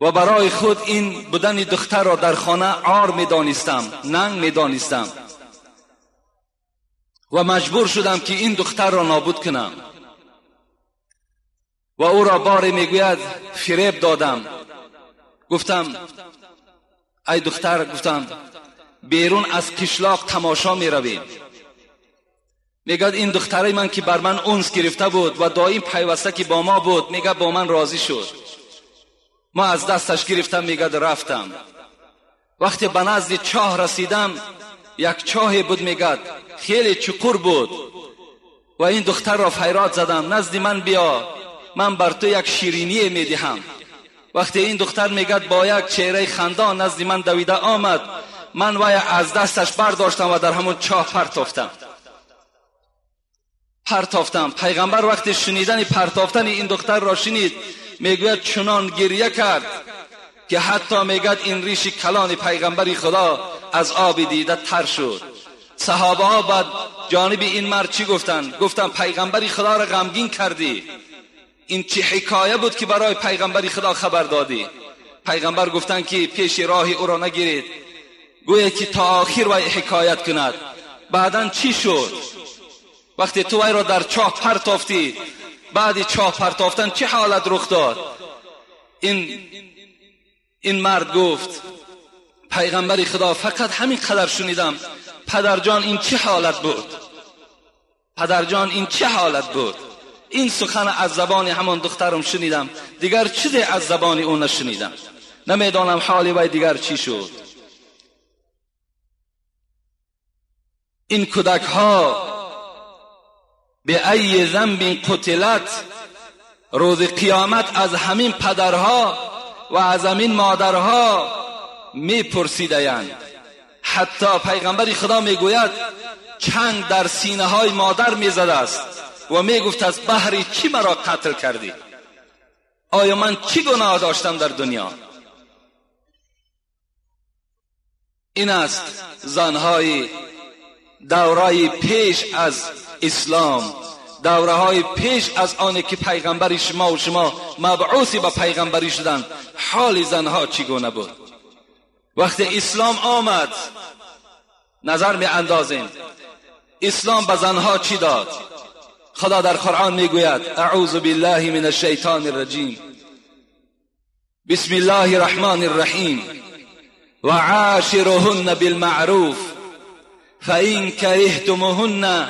ва барои худ ин будани духтарро дар хона ор медонистам, нанг медонистам ва маҷбур шудам ки ин духтарро нобуд кунам. Ва ӯро боре мегӯяд фиреб додам, гуфтам ай духтар, гуфтам берун аз қишлоқ тамошо меравем. Мегӯяд ин духтари ман ки бар ман унс гирифта буд ва доим пайваста ки бо мо буд, мегӯяд бо ман розӣ шуд. Ма аз дасташ гирифтам, мегӯяд рафтам. Вақте ба назди чоҳ расидам, як чоҳе буд, мегӯяд хеле чуқур буд ва ин духтарро файрод задам, назди ман биё, ман бар ту як шириние медиҳам. Вақте ин духтар мегӯяд бо як чеҳраи хандон назди ман давида омад, ман вай аз дасташ бардоштам ва дар ҳамон чоҳ партофтам. Пайғамбар вақте шунидани партофтани ин духтарро шунид, мегӯяд чунон гирья кард ки ҳатто мегӯяд ин риши калони пайғамбари Худо аз оби дида тар шуд. Саҳобаҳо баъд ҷониби ин мард чӣ гуфтанд? Гуфтанд пайғамбари Худоро ғамгин кардӣ, ин чӣ ҳикоя буд ки барои пайғамбари Худо хабар додӣ? Пайғамбар гуфтанд ки пеши роҳи ӯро нагиред, гӯе ки то охир вай ҳикоят кунад. Баъдан чӣ шуд? Вақте ту вайро дар чоҳ партофтӣ, баъди чоҳ партофтан чӣ ҳолат рух дод? Ин мард гуфт пайғамбари Худо фақат ҳамин қадар шунидам, падарҷон ин чӣ ҳолат буд? падарҷон ин чӣ ҳолат буд? Ин сухан аз забони ҳамон духтарам шунидам, дигар чизе аз забони ӯ нашунидам. Намедонам ҳоли вай дигар чӣ шуд. Ин кӯдакҳо به ای ذنب قتلت، روز قیامت از همین پدرها و از همین مادرها میپرسیدند. حتی پیغمبر خدا میگوید چنگ در سینه های مادر میزده است و میگفت از بهر چی مرا قتل کردی؟ آیا من چی گناه داشتم در دنیا؟ این است زنهای دورای پیش از اسلام، دوره های پیش از آنه که پیغمبری شما و شما مبعوثی به پیغمبری شدند، حال زنها چگونه بود؟ وقتی اسلام آمد نظر می اندازیم اسلام به زنها چی داد؟ خدا در قرآن میگوید اعوذ بالله من الشیطان الرجیم، بسم الله الرحمن الرحیم، و عاشرهن بالمعروف فإن كرهتموهن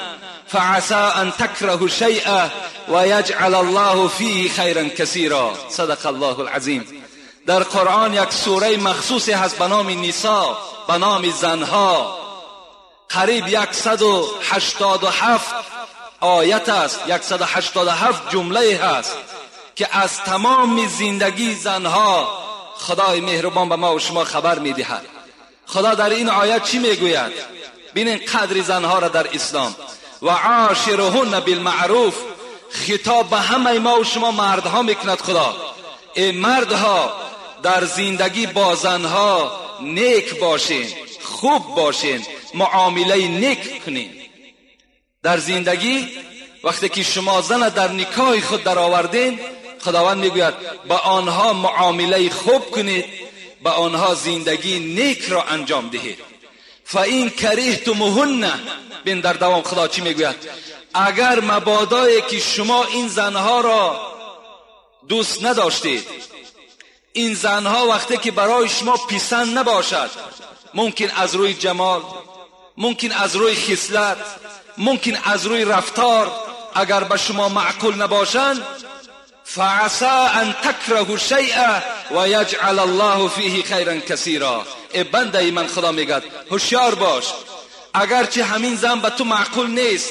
فعسى أن تكرهوا شيئا ويجعل الله فيه خيرا كثيرا. صدق الله العظیم. در قرآن یک سوره مخصوصی هست به نام نساء، به نام زنها. قریب 187 آیت است، 187 جمله هست که از تمام زندگی زنها خدای مهربان به ما و شما خبر میدهد. خدا در این آیت چی میگوید؟ ببینین قدر زنها را در اسلام. و عاشرهن بالمعروف، خطاب به همه ما و شما مردها میکند خدا. ای مردها، در زندگی با زنها نیک باشین، خوب باشین، معامله نیک کنین. در زندگی وقتی که شما زن در نکاح خود در آوردین، خداوند میگوید با آنها معامله خوب کنید، با آنها زندگی نیک را انجام دهید. فَإِنْ كَرِهْتُمُوهُنَّ، بین در دوام خدا چی میگوید؟ اگر مبادایی که شما این زنها را دوست نداشتید، این زنها وقتی که برای شما پسند نباشد، ممکن از روی جمال، ممکن از روی خصلت، ممکن از روی رفتار، اگر به شما معقول نباشند، فعسى ان تكرهوا شيئا ويجعل الله فيه خيرا كثيرا. ای بنده من، خدا میگد هوشیار باش، اگرچه همین زن به تو معقول نیست،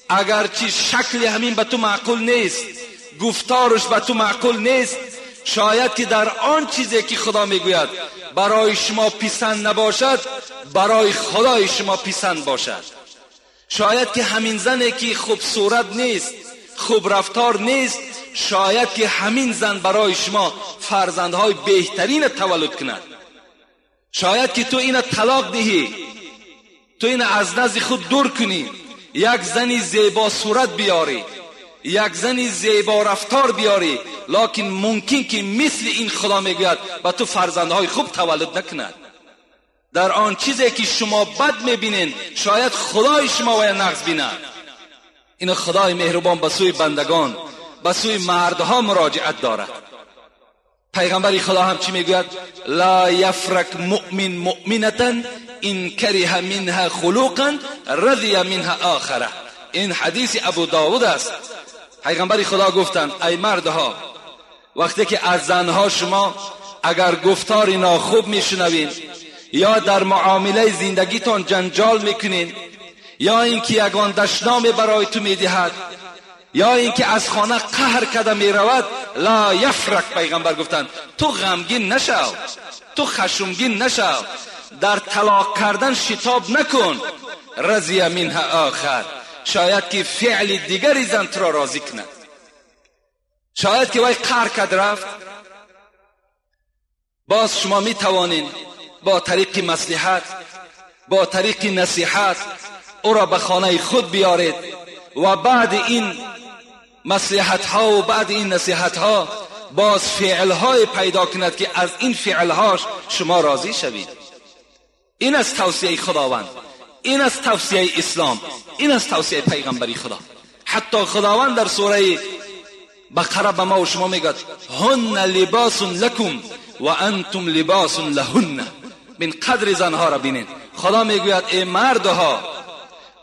اگرچه شکل همین به تو معقول نیست، گفتارش به تو معقول نیست، شاید که در آن چیزی که خدا میگوید برای شما پسند نباشد، برای خدای شما پسند باشد. شاید که همین زنی که خوب صورت نیست، خوب رفتار نیست، شاید که همین زن برای شما فرزندهای بهترین تولد کند. شاید که تو اینو طلاق دهی، تو این از نزد خود دور کنی، یک زنی زیبا صورت بیاری، یک زنی زیبا رفتار بیاری، لکن ممکن که مثل این خدا میگوید با تو فرزندهای خوب تولد نکند. در آن چیزی که شما بد میبینین شاید خدای شما وی نقص بیند. این خدای مهربان به سوی بندگان، به سوی مردها مراجعت دارد. پیغمبر خدا هم چی میگوید؟ لا یفرک مؤمن مؤمنة ان کره منها خلقا رضی منها آخره. این حدیث ابو داود است. پیغمبر خدا گفتند ای مردها، وقتی که از زنها شما اگر گفتار ناخوب میشنوین یا در معامله زندگیتان جنجال میکنین، یا اینکه یگان دشنام برای تو میدهد، یا اینکه از خانه قهر کرده میرود، لا یفرک، پیغمبر گفتند تو غمگین نشو، تو خشمگین نشو، در طلاق کردن شتاب نکن، رضی منها آخر، شاید که فعل دیگری زن تو را راضی کند. شاید که وی قهر کرد رفت، باز شما میتوانین با طریق مصلحت، با طریق نصیحت او را به خانه خود بیارید و بعد این مصلحت ها و بعد این نصیحت ها باز فعل های پیدا کند که از این فعل هاش شما راضی شوید. این از توصیه خداوند، این از توصیه اسلام، این از توصیه پیغمبری خدا. حتی خداوند در سوره بقره به ما و شما میگد هن لباس لکم و انتم لباس لهن. من قدر زنها را بینین. خدا میگوید ای مردها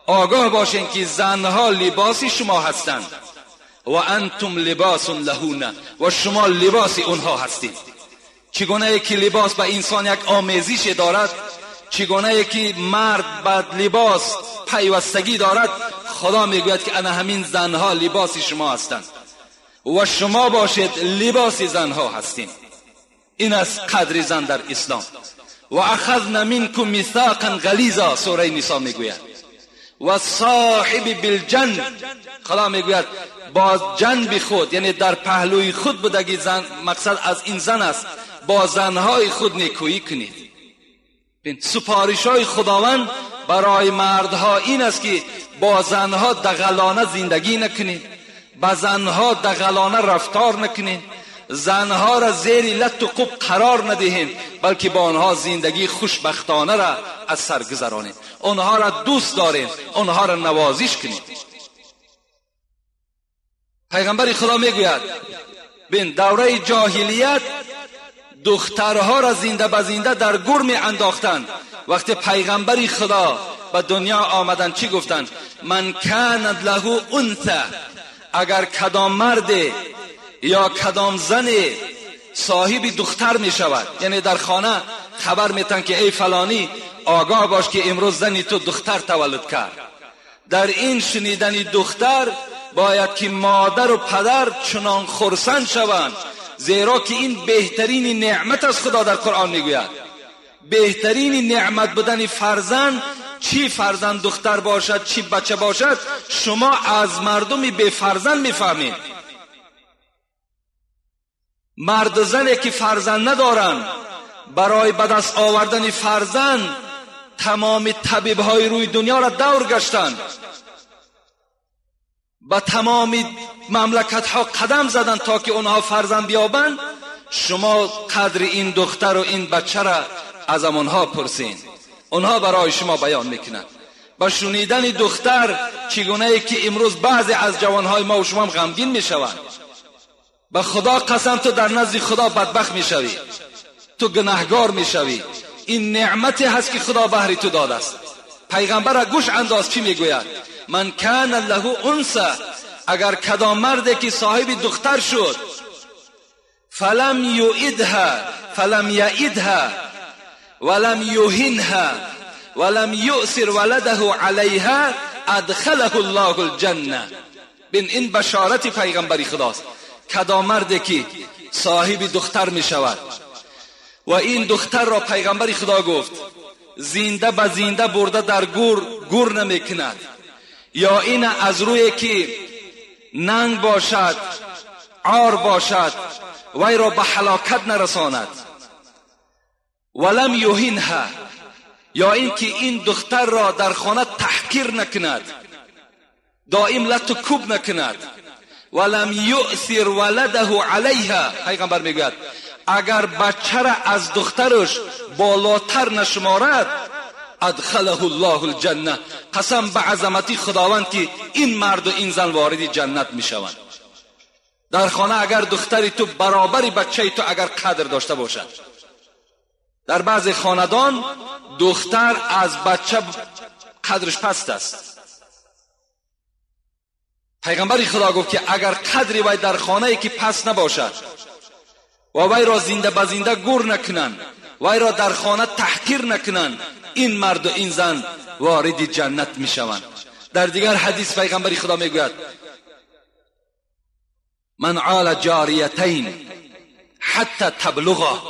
آگاه باشین که زنها لباس شما هستند و انتم لباس لهن، و شما لباس اونها هستید. چگونه که لباس به انسان یک آمیزش دارد، چگونه که مرد به لباس پیوستگی دارد، خدا میگوید که انا همین زنها لباس شما هستند و شما باشید لباس زنها هستید. این از قدر زن در اسلام. و اخذنا منکم میثاقا غلیظا، سوره نساء میگوید. و صاحب بالجنب، خدا میگوید با جنب خود، یعنی در پهلوی خود بودگی زن، مقصد از این زن است، با زنهای خود نیکویی کنید. سپارش های خداوند برای مردها این است که با زنها دغلانه زندگی نکنید، با زنها دغلانه رفتار نکنید، زنها را زیر لط و قب قرار ندهید، بلکه با آنها زندگی خوشبختانه را از سر گذرانید، آنها را دوست دارید، آنها را نوازش کنید. پیغمبر خدا میگوید بین دوره جاهلیت دخترها را زنده به زنده در گور می انداختند. وقتی پیغمبر خدا به دنیا آمدند چی گفتند؟ من کانت له انثی، اگر کدام مرد یا کدام زن صاحب دختر می شود، یعنی در خانه خبر میتن که ای فلانی آگاه باش که امروز زنی تو دختر تولد کرد. در این شنیدن دختر باید که مادر و پدر چنان خرسند شوند، زیرا که این بهترین نعمت از خدا در قرآن میگوید. بهترین نعمت بودن فرزند، چی فرزند دختر باشد چی بچه باشد، شما از مردم بی فرزند میفهمید. مرد زنی که فرزند ندارند برای به دست آوردن فرزند تمام طبیبهای روی دنیا را دور گشتند، به تمام مملکت ها قدم زدن تا که اونها فرزند بیابند. شما قدر این دختر و این بچه را از آنها پرسین، اونها برای شما بیان میکنند. با شنیدن دختر چگونه ای که امروز بعضی از جوانهای ما و شما هم غمگین میشوند. به خدا قسم تو در نزد خدا بدبخت میشوی، تو گناهگار میشوی. این نعمتی هست که خدا بهر تو داده است. پیغمبر گوش انداز چی میگوید؟ من کان له انثی، اگر کدام مردی که صاحب دختر شد، فلم یعدها فلم یعدها ولم یهنها ولم یؤثر ولده علیها ادخله الله الجنه. بین این بشارت پیغمبری خداست. کدام مردی که صاحب دختر می شود و این دختر را پیغمبر خدا گفت زنده به زنده برده در گور، گور نمی کند، یا این از روی که ننگ باشد، عار باشد، وی را به هلاکت نرساند، ولم یهنها، یا اینکه این دختر را در خانه تحقیر نکند، دائم لط و کوب نکند، ولم یؤثر ولده علیها، پیغمبر میگوید اگر بچه را از دخترش بالاتر نشمارد، ادخله الله الجنه، قسم به عظمتی خداوند که این مرد و این زن وارد جنت میشوند. در خانه اگر دختری تو برابر بچه تو اگر قدر داشته باشد، در بعض خاندان دختر از بچه قدرش پست است. پیغمبر خدا گفت که اگر قدری وی در خانه ای که پس نباشد و وی را زنده به زنده گور نکنند، وی را در خانه تحقیر نکنند، این مرد و این زن وارد جنت میشوند. در دیگر حدیث پیغمبر خدا میگوید من عال جاریتین حتی تبلغا،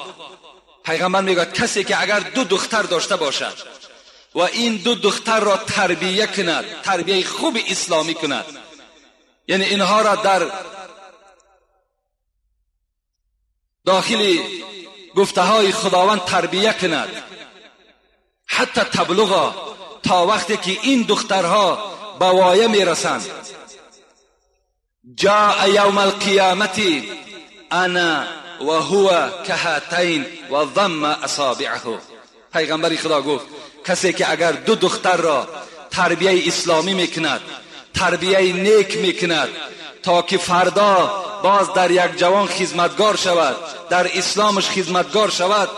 پیغمبر میگوید کسی که اگر دو دختر داشته باشد و این دو دختر را تربیه کند، تربیه خوب اسلامی کند، یعنی اینها را در داخل گفته های خداوند تربیه کند، حتی تبلغا، تا وقتی که این دخترها به وایه میرسند، جاء یوم القیامت انا و هو کهاتین و ضم اصابعه. پیغمبر خدا گفت کسی که اگر دو دختر را تربیه اسلامی میکند، تربیه نیک میکند، تا که فردا باز در یک جوان خدمتگار شود، در اسلامش خدمتگار شود،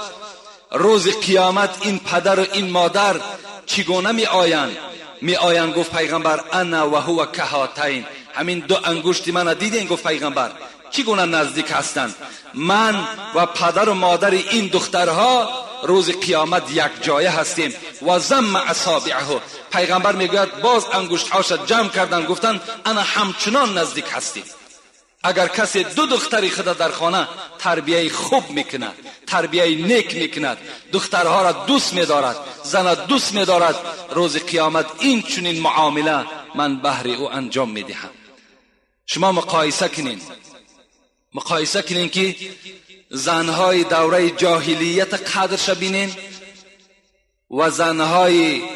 روز قیامت این پدر و این مادر چگونه می آیند؟ می آیند گفت پیغمبر انا و هو کهاتین، همین دو انگشت من دیدین؟ گفت پیغمبر چگونه نزدیک هستند؟ من و پدر و مادر این دخترها روز قیامت یک جایه هستیم. و ضم اصابعه، پیغمبر میگوید باز انگشتهاش جمع کردن، گفتن انا همچنان نزدیک هستیم. اگر کسی دو دختری خود در خانه تربیه خوب میکند، تربیه نیک میکند، دخترها را دوست میدارد، زن دوست میدارد، روز قیامت این چنین معامله من بهر او انجام میدهم. شما مقایسه کنین، مقایسه کنین که زنهای دوره جاهلیت قدرش بینین و زنهایی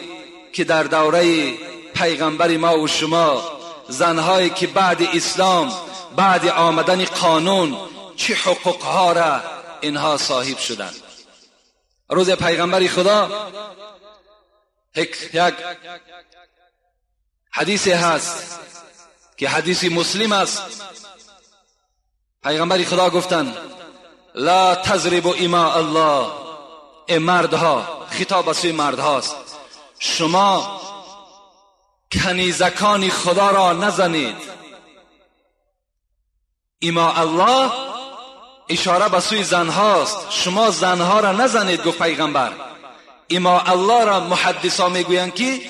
که در دوره پیغمبر ما و شما، زنهایی که بعد اسلام، بعد آمدن قانون، چه حقوقها را اینها صاحب شدند. روز پیغمبر خدا یک حدیث هست که حدیث مسلم است. پیغمبر خدا گفتند لا تضربوا اماء الله، ای مردها، خطاب به سوی مردهاست، شما کنیزکان خدا را نزنید. اماء الله اشاره به سوی زنهاست، شما زنها را نزنید. گفت پیغمبر اماء الله را محدثا میگویند که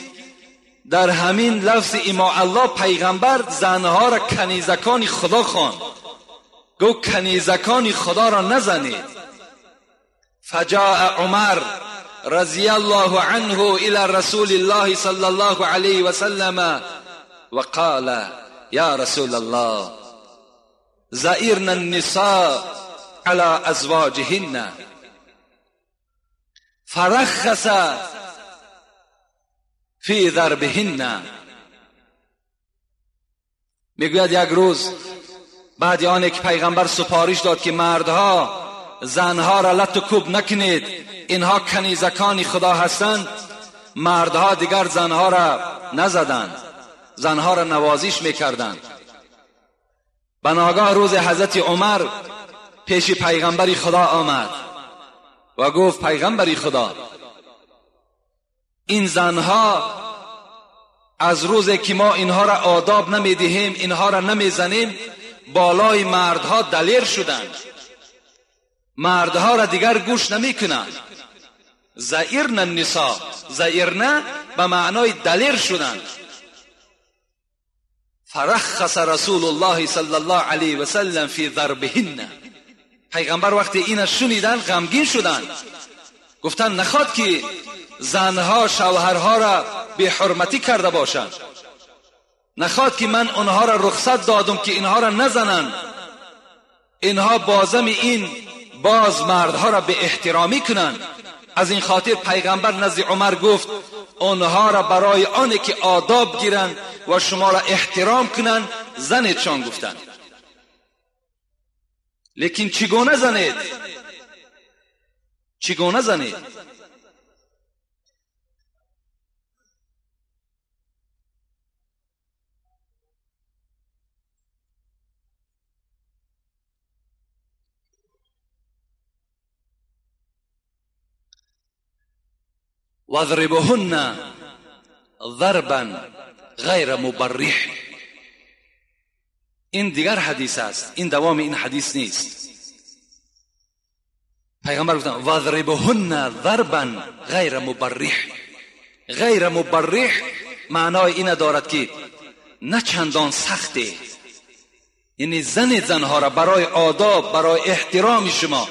در همین لفظ اماء الله پیغمبر زنها را کنیزکان خدا خواند، گفت کنیزکان خدا را نزنید. فجاء عمر رضی الله عنه الى رسول الله صلی الله علیه وسلم وقال یا رسول الله زئرن النساء على ازواجهن فرخص فی ضربهن. میگوید یک روز بعد آن که پیغمبر سپارش داد که مردها زنها را لت و کوب نکنید، اینها کنیزکان خدا هستند، مردها دیگر زنها را نزدند، زنها را نوازش میکردند. بناگاه روز حضرت عمر پیش پیغمبر خدا آمد و گفت پیغمبر خدا، این زنها از روزی که ما اینها را آداب نمیدهیم، اینها را نمیزنیم، بالای مردها دلیر شدند، مردها را دیگر گوش نمی کنند. زئرن النساء، زئرن به معنای دلیر شدند. فرخص رسول الله صلی الله علیه و سلم فی ضربهن. پیغمبر وقتی اینا شنیدن غمگین شدند، گفتن نخواد که زنها شوهرها را بی حرمتی کرده باشند، نخواد که من اونها را رخصت دادم که اینها را نزنند، اینها بازم این باز مردها را به احترامی کنند. از این خاطر پیغمبر نزد عمر گفت آنها را برای آنی که آداب گیرند و شما را احترام کنند زنیدشان گفتند. لیکن چگونه زنید؟ چگونه زنید؟ واضربهن ضربا غیر مبرح. این دیگر حدیث است، این دوام این حدیث نیست. پیغمبر گفتن واضربهن ضربا غیر مبرح. غیر مبرح معنای این دارد که نه چندان سخته، یعنی زن زنها را برای آداب، برای احترام شما،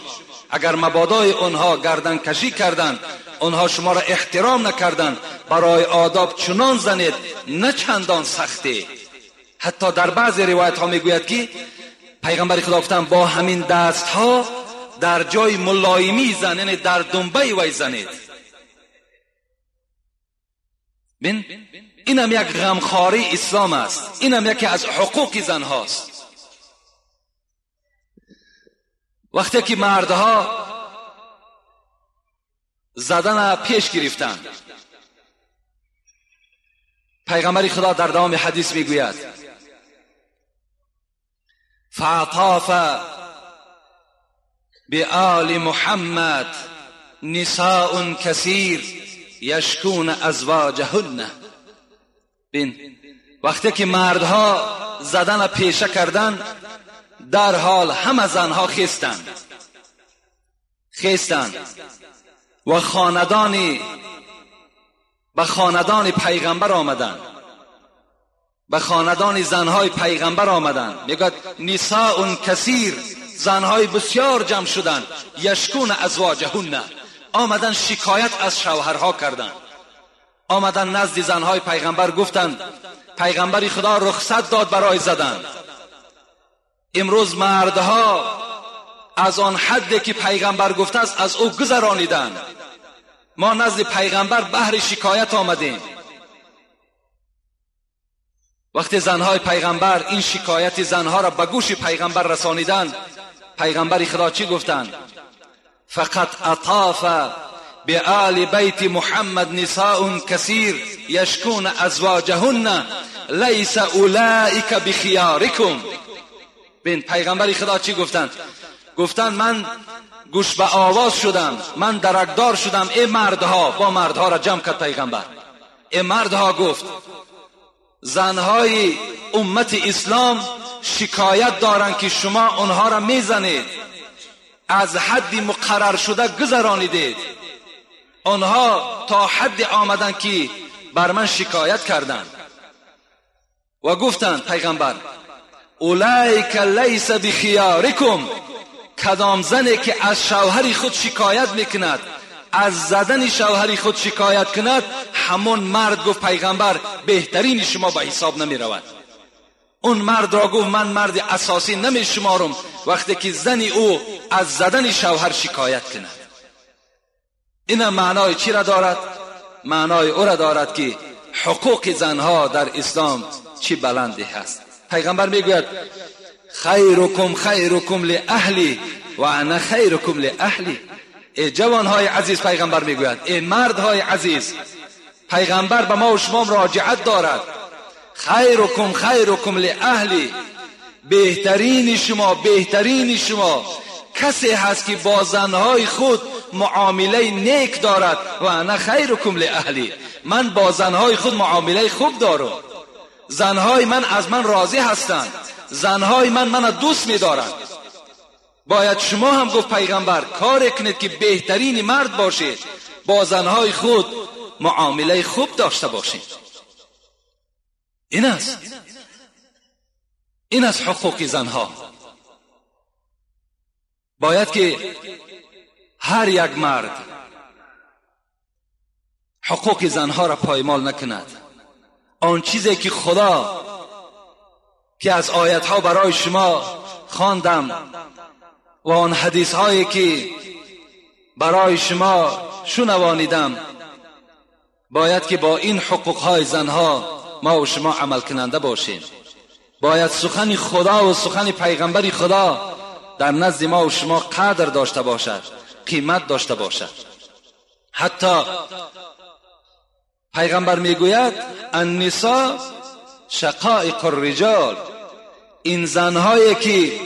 اگر مبادای آنها گردن کشی کردند، آنها شما را احترام نکردند، برای آداب چنان زنید نه چندان سخته. حتی در بعض روایت ها میگوید که پیغمبر خدا گفتند با همین دست ها در جای ملایمی زن، یعنی در دنبه وی زنید. بین اینم یک غمخواری اسلام است، اینم یکی از حقوق زن هاست. وقتی که مردها زدن پیش گرفتن، پیغمبر خدا در دوام حدیث میگوید فعطاف بآل محمد نساء کثیر یشکون ازواجهن. بین وقتی که مردها زدن پیشه کردن، در حال همه زنها خیستند و خاندانی به خاندان پیغمبر آمدند، به خاندان زنهای پیغمبر آمدند. میگوید نساء کثیر، زنهای بسیار جمع شدند، یشکون ازواجهن، آمدن شکایت از شوهرها کردند. آمدن نزد زنهای پیغمبر گفتند پیغمبر خدا رخصت داد برای زدن. امروز مردها از آن حدی که پیغمبر گفته است از او گذرانیدند. ما نزد پیغمبر بهر شکایت آمدیم. وقتی زنهای پیغمبر این شکایت زنها را به گوش پیغمبر رسانیدند، پیغمبر خدا چی گفتند؟ فقط اطاف بآل بیت محمد نساء کثیر یشکون ازواجهن لیس اولئک بخیارکم. بین پیغمبر خدا چی گفتند؟ گفتند من گوش به آواز شدم، من درکدار شدم، ای مردها. با مردها را جمع کرد پیغمبر. ای مردها، گفت زنهای امت اسلام شکایت دارند که شما آنها را میزنید، از حد مقرر شده گذرانیدید. آنها تا حد آمدند که بر من شکایت کردند و گفتند پیغمبر اولئک لیس بخیارکم، کدام زنی که از شوهر خود شکایت میکند، از زدن شوهر خود شکایت کند، همون مرد، گفت پیغمبر، بهترین شما به حساب نمی رود. اون مرد را گفت من مرد اساسی نمی شمارم وقتی که زن او از زدن شوهر شکایت کند. این معنای چی را دارد؟ معنای او را دارد که حقوق زنها در اسلام چی بلندی هست. پیغمبر میگوید خیرکم خیرکم لاهلی و انا خیرکم لاهلی. ای جوانهای عزیز، پیغمبر میگوید ای مردهای عزیز، پیغمبر به ما و شما مراجعت دارد. خیرکم خیرکم لاهلی، بهترین شما، بهترین شما کسی هست که با زنهای خود معامله نیک دارد. و انا خیرکم لاهلی، من با زنهای خود معامله خوب دارم، زنهای من از من راضی هستند، زنهای من دوست می‌دارند. باید شما هم، گفت پیغمبر، کار کنید که بهترین مرد باشید، با زنهای خود معامله خوب داشته باشید. این است حقوق زنها. باید که هر یک مرد حقوق زنها را پایمال نکند. آن چیزی که خدا که از آیتها برای شما خواندم و آن حدیث هایی که برای شما شنوانیدم باید که با این حقوقهای زنها ما و شما عمل کننده باشیم. باید سخن خدا و سخن پیغمبر خدا در نزد ما و شما قدر داشته باشد، قیمت داشته باشد. حتی پیغمبر میگوید النساء شقائق الرجال، این زنهایی که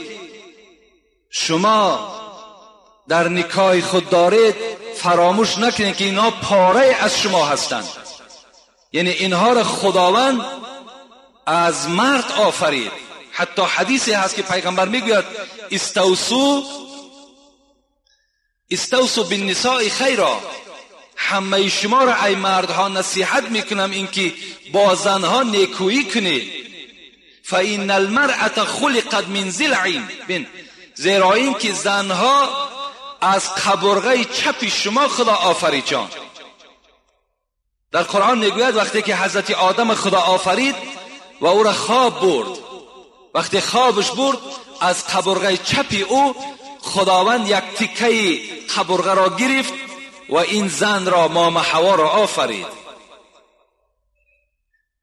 شما در نکاح خود دارید فراموش نکنید که اینها پاره از شما هستند. یعنی اینها را خداوند از مرد آفرید. حتی حدیثی هست که پیغمبر میگوید استوصوا بالنساء خیرا، همه شما را ای مردها نصیحت میکنم اینکه با زنها نیکویی کنید. فإن المرأة خلقت من ضلع، زیرا اینکه زنها از قبرغه چپ شما خدا آفرید. جان در قرآن میگوید وقتی که حضرت آدم خدا آفرید و او را خواب برد، وقتی خوابش برد از قبرغه چپ او خداوند یک تکه قبرغه را گرفت و این زن را، مام حوا را آفرید.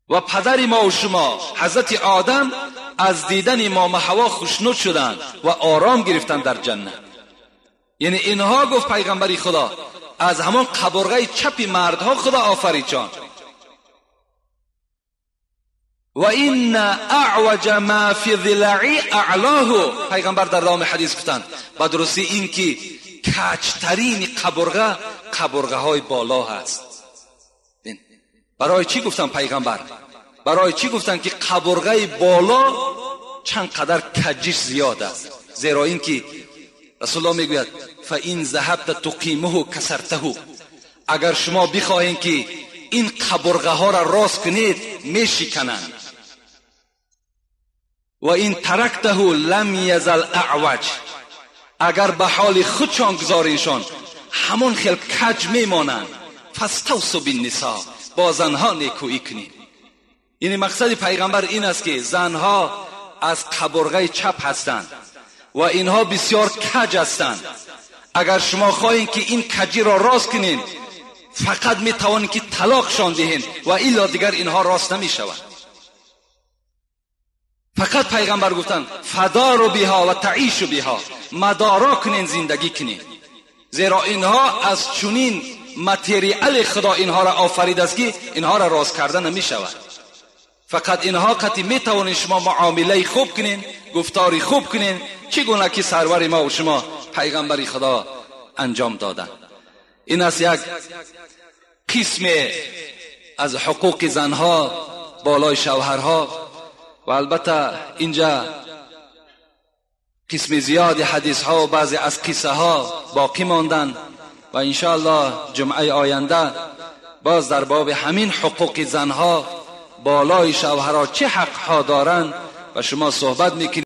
و پدر ما و شما حضرت آدم از دیدن مام حوا خوشنود شدند و آرام گرفتند در جنت. یعنی اینها گفت پیغمبری خدا از همان قبرغه چپ مردها خدا آفرید جان. و این اعوج ما فی ضلعی اعلاه، پیغمبر در دام حدیث گفتند با درستی این که کجترین قبرغه قبرغه های بالا هست. برای چی گفتن پیغمبر؟ برای چی گفتن که قبرغه بالا چند قدر کجش زیاد است؟ زیرا اینکه رسول الله میگوید فإن ذهبت تقیمه کسرته، اگر شما بخواهید که این قبرغه ها را راست کنید میشکنند. و این ترکته لم یزل اعوج، اگر به حال خودشان گذارینشان همون خیل کج میمانند. فاستوصوا بالنساء، با زنها نیکویی کنید. یعنی مقصد پیغمبر این است که زنها از قبرغه چپ هستند و اینها بسیار کج هستند. اگر شما خواهید که این کجی را راست کنین فقط میتوانید که طلاقشان دهین و الا دیگر اینها راست نمیشود. فقط پیغمبر گفتند فداروا بها و تعیشوا بها، مدارا کنین، زندگی کنین، زیرا اینها از چنین متریال خدا اینها را آفرید است که اینها را راست کردن نمیشود. فقط اینها قطعی میتوانین شما معامله خوب کنین، گفتاری خوب کنین، چگونه که سرور ما و شما پیغمبر خدا انجام دادن. این است یک قسم از حقوق زنها بالای شوهرها. و البته اینجا قسم زیاد حدیث ها و بعضی از قصه ها باقی ماندن و انشاءالله جمعه آینده باز در باب همین حقوق زنها بالای شوهرها چه حق ها دارند و شما صحبت میکنیم.